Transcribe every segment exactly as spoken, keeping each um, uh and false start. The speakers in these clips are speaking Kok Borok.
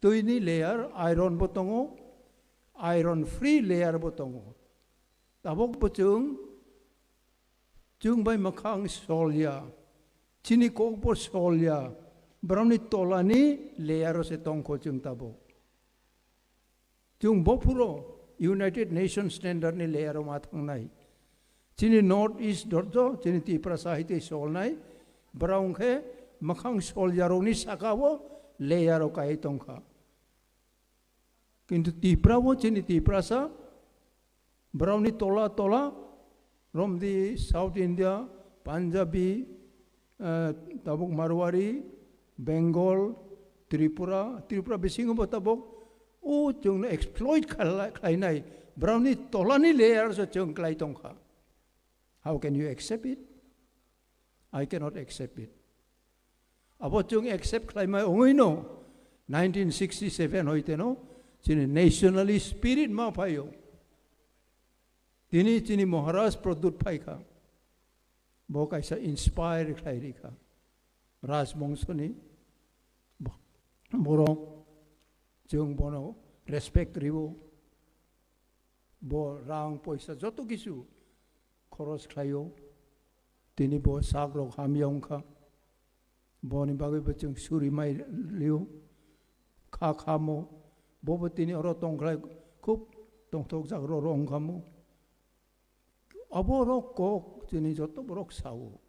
Twini layer iron bo tongo, iron free layer bo tongo. Tabok bo chwng, chwng bai mwkhang solya, chini kok bo solya, borokni tolani layer o se tongkho chwng tabok. Chwng bo phuro United Nations standard ni layer o ma thangnai. Chini North East dorjo, chini Tiprasa hai tei solnai, borok khe mwkhang solya rokni saka o layer o kai tongkha. Kintu Tipra o chini Tiprasa, borokni tola tola, romdi South India, Punjabi, eh, tabuk Marwari, Bengal, Tripura, Tripura bisingo bo tabuk, o chwngno exploit khala-, khlainai, borokni tolani layer so chwng klai tongkha. How can you accept it? I cannot accept it. Abo chwng accept khlaimai ongwi no nineteen sixty-seven hoite no chini nationalist spirit ma phaio. Tini chini Maharaj Pradyut phaikha. Bo kaisa inspire khlai rikha. Rajbongshoni bo-, borok chwng bono respect riwo. Bo rang poisa joto kisu khoros khlaio. Tini bo sak rok hamya wngkha. Boni bagwi bo chwng suri mai lio. Kha khamo. Bo bo tini oro tongkhlai khub tongthok jak ro ro wngkhamo. Abo rok kok chini joto borok sao.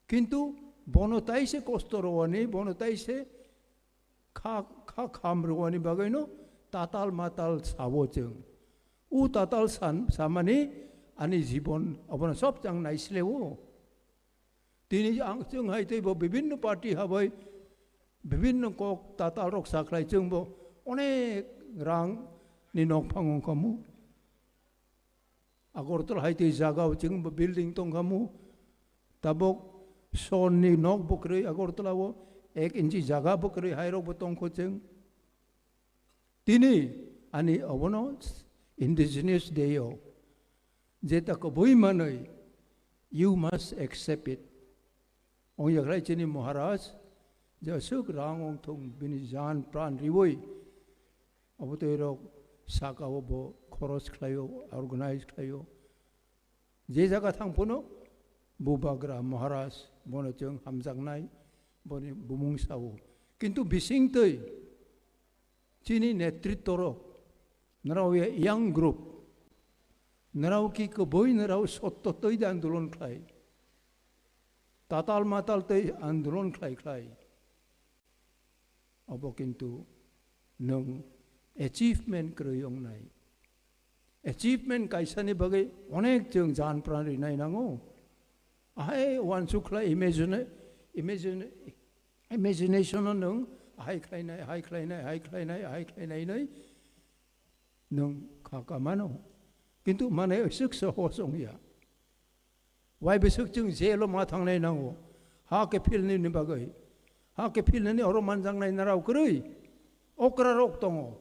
Kintu bono taise kosto rowani, bono taise kha, kha kham rowani bagwino tatal matal sao chwng. U tatal san, samani ani jibon abono sob chang naisleo. Tini ang chwng hai tei bo bibinno party habai bibinno kok tatal rok sakhlai chwng bo onek rang ni nok phang wngkhamu. Agartala hai tei jaga o chwng bo building tongkhamu. Tabok son ni nok bo kwrwi Agartala o ek inchi jaga bo kwrwi hai rok bo tongkho chwng. Tini ani obono Indigenous Day o jeta kubui manwi, you must accept it. Ong yakhlai chini Maharaj, je aswk rang ong thung bini jan pran riwi, abo tei rok saka o bo khoros khlaio, organize khlaio. Je jaga thang phano Bubagra Maharaj bono chwng hamjaknai, boni bumung sao. Kintu bising twi chini netritto rok, nrao ya young group, nrao ki kubui nrao sotto twi de andolon khlai, tatal matal twi andolon khlai khlai. Abo kintu nwng achievement kwrwi wngnai. Achievement kaisani bagwi onek chwng jan pran rinai nango. Ahai wansuk khlai imagine, imagine, imagination o nwng ahai khlainai, ahai khlainai, ahai khlainai, ahai khlainai nai nwng kha ka mano. Kintu manai aswk sohos wngya. Wai bwswk chwng jail o ma thangnai nango. Ha khe philnani bagwi. Ha khe philnani oro manjaknai narao kwrwi. Okra rok tongo.